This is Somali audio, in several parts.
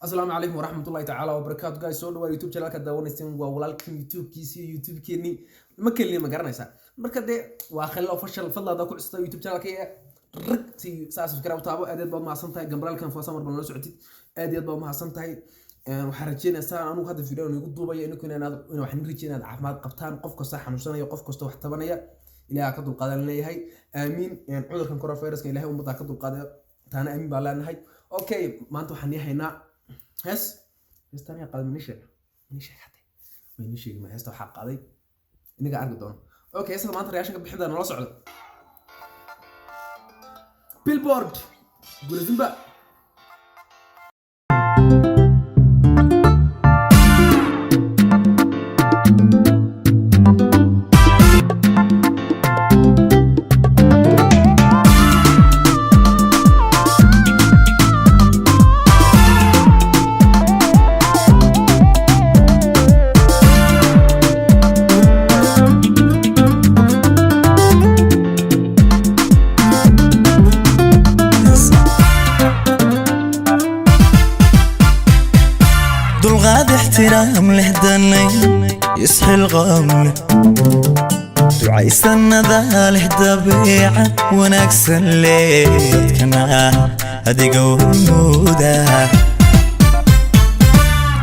Asalaamu calaykum waraxmatullahi tacaala wabarakaatu. Guys, soo dhawaa YouTube channelka daawanaysan, waa walaalkiin YouTube-kiisi iyo YouTube-keenii ma kelini, ma garanaysaa? Marka dee waa Khaliil Official. Fadlan haddaa ku cusubta YouTube channelka ragti saa subscribe u taabo. Aad iyo aad baad mahadsan tahay. Gambaraalkan foosa mar baan la socotid. Aad iyo aad baad mahadsan tahay. Waxaan rajeynaysaa anugu hadda video igu duubaya inku inaad waxaan rajeynaya inaad caafimaad qabtaan. Qof kasta xanuunsanaya, qof kasta wax tabanaya, Ilaaha ka dulqaadan leeyahay, aamiin. Cudurkan coronaviruska Ilaahay ummadda ka dulqaada, taana aamiin baan leenahay. Okay, maanta waxaan ii haynaa hees. Heestaan yaa qaaday? Mani sheeg, mani sheeg hadde, mani sheegi ma heesta waxaa qaaday, inaga arki doono. Okay, heesta maanta reaction ka bixinta nala socda. Billboard Gulazimba. Dulqaad, ixtiraam leh, danay isxilqaam leh, ducaysanada leh, dabeeca wanaagsan leh, dadkana adiga hormooda.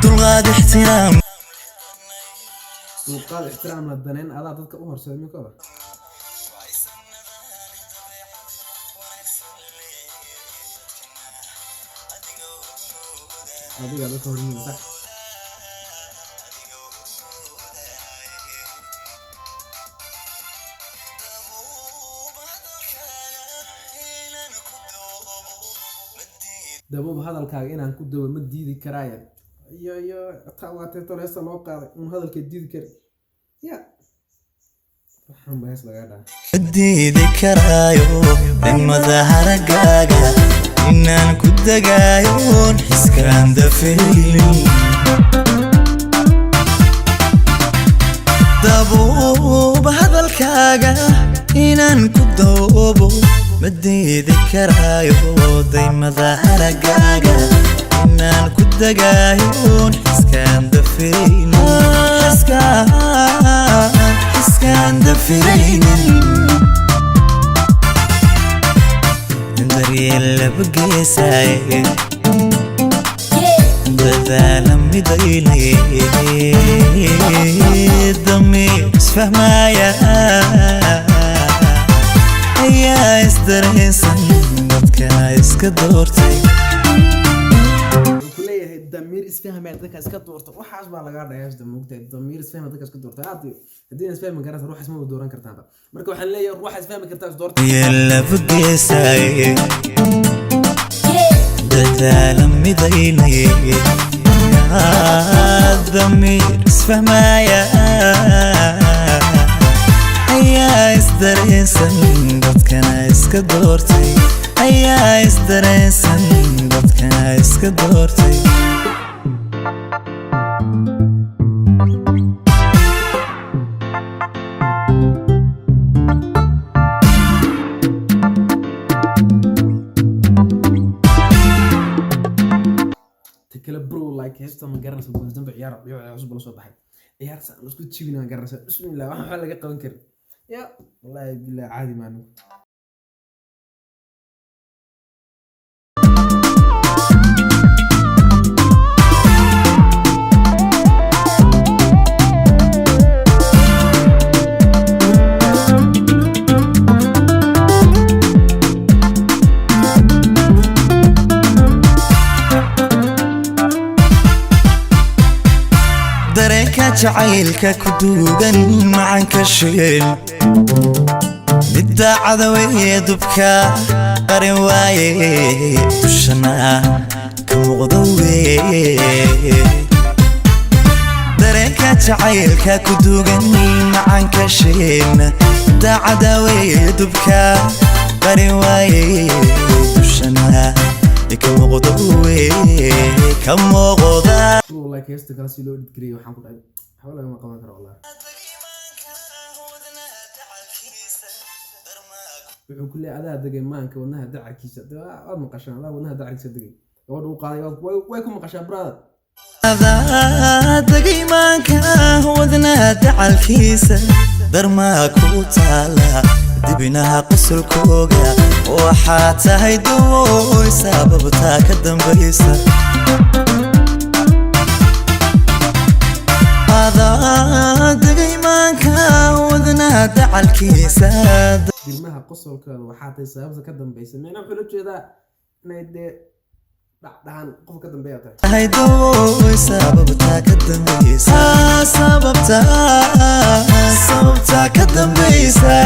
Dulqaad, ixtiraam Dulqaad, ixtiraam la daneyn adaa dadka u horseeda minkooda. Adiga dadka hormuuda, sax. Daboob hadalkaaga inaan ku dabo ma diidi karaaya. Iyo taa waa teeto heesta loo qaaday un hadalka diidi kari ya, waxaan ba hees lagaa dhaha. Diidi karaayo dhimada haragaaga inaan ku dagaayoon xiskaan dafaynin. Dabuub hadalkaaga inaan ku doobo ma diidi karaayo, daymada haragaaga inaan ku dagaayoon xiskaan dafaynin, xiskaan dafiraynin. Daryeel laba geesaaye, dadaala midaynay, damiir isfahmaya ayaa isdareensan, dadkana iska doortay. Wuxuu ku leeyahay damiir isfahmaya dadka iska doorta. Waxaas baa lagaa dhahay heesta, moogtahay? Damiir isfahmaya dadka iska doorta. Hadii haddii isfahmi karaan ruuxa isma dooran kartaanba. Marka waxaan leeyahay ruuxa isfahmi kartaa is doorta. Laba geesaaye, dadaala midaynay, damiir isfahmaya ayaa isdareensan, dadkana iska doortay, ayaa isdareensan, dadkana iska doortay. Ta kale bro, like heesta ma garanaysa? Dambe ciyaar ciyaar cusub la soo baxay, ciyaar saan isku jibina, ma garanaysa? Bismillah, wax waxba laga qaban karin ya, wallahi billahi caadi maanu. Dareenka jacaylka ku duugan macanka sheel, midda cadaweye dubka qarin waaye, dushana ka muuqda weye. Dareenka jacaylka ku duugan macanka sheel, midda cadaweye dubka qarin waaye, dushana ka muuqda weye, ka muuqda. Bro, like heesta kale si loo edit gareeyo, waxaan ku dhahay waxba lagama qaban karo wallahi. Wuxuu ku leeyahay adaa degay maanka wadnaha dacalkiisa. Dee waad maqashaan, adaa wadnaha dacalkiisa degay. Gabadha u qaaday way ku maqashaa, brother. Adaa imaanka wadnaha dacalkiisa, darmaa ku taala dibinaha qosolkooga. Waxaa tahay dawooy sababtaa ka dambaysa. Adaa imaanka wadnaha dacalkiisa. Dilmaha qosolkooda waxaa tahay sababta ka dambeysa. Micnaha wuxuu la jeedaa inay dee dhacdhahan qofka ka dambeeya tahay. Tahay dawooy sababtaa ka dambaysa, sababtaa ka dambaysa.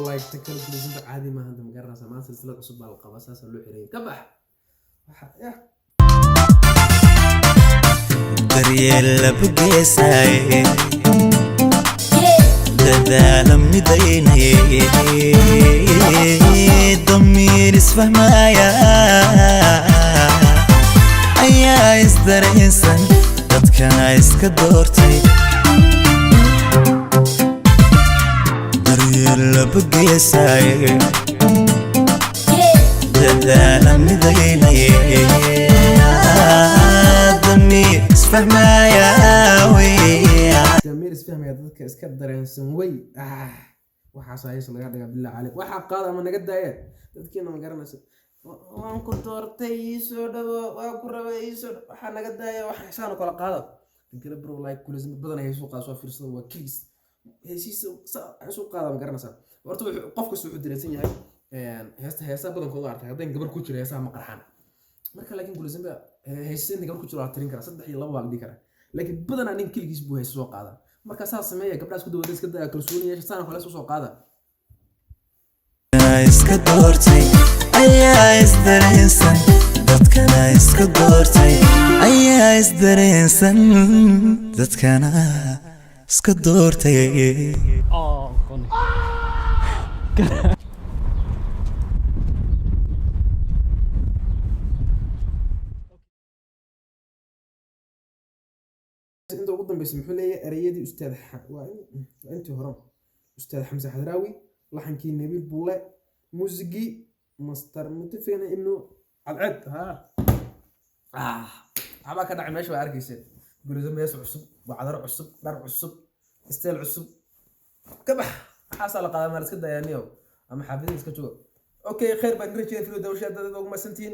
Like ta kala gulaysanba caadi maaha hadda, ma garanaysaa? Maanta silsilad cusub baa la qabaa, saasaa loo xirayay. Ka bax waxa yah. Daryeel labugeesaye, dadaala midaynaye, damiir isfahmaya ayaa isdareensan, dadkana iska doortay. Daryeel labugeesaye, dadaala midaynaye, damiir isfahmaya wey. Damiir isfahmaya, dadka iska dareensan wey. Ah, waxaas hees laga dhigaa, billah calik. Waxaa qaada ama naga daaya dadkiina, ma garanaysa? Waan ku doortay, ii soo dhawo, waan ku rabay, ii soo dhawo. Waxaa naga daaya waxa saan oo kala qaada. Tan kale, bro, like kulisma badan ayay soo qaada, soo fiirsada, waa keligiis heesiisa soo qaada, ma garanaysaa? Horta qof kasta wuxuu dareensan yahay heesta, heesaha badankooda arkay haddayn gabar ku jiro heesaha ma qarxaan marka. Laakiin kulisma heesa inta gabar ku jiro waa la tirin karaa, saddex iyo laba baa la dhihi karaa, laakiin badanaa nin keligiis buu heesa soo qaadaa. Marka saas sameeya, gabdhaha isku dawada iska daya, kalsooni yeesha, saan oo kale soo qaada. Iska doortay ayaa isdareensan, dadkana iska doortay ayaa isdareensan, dadkana iska doortay. Oh, funny. Inta ugu dambeysa muxuu leeyahay? Ereyadii ustaad waa intii hore, ustaad Xamse Xadraawi, laxankii Nabiil Bulle, muusigii Master Mutafina Ibnu Cadceed. Ha, ah, waxbaa ka dhacay meesha, waa arkayseen. Guriso mees cusub, wacdaro cusub, dhar cusub, style cusub. Ka bax, waxaasaa la qaadaa. Maa la iska dayaaniyow ama xaafidada iska jooga? Okay, khayr baan rajaya. Video dawasha dad ugu masantihiin.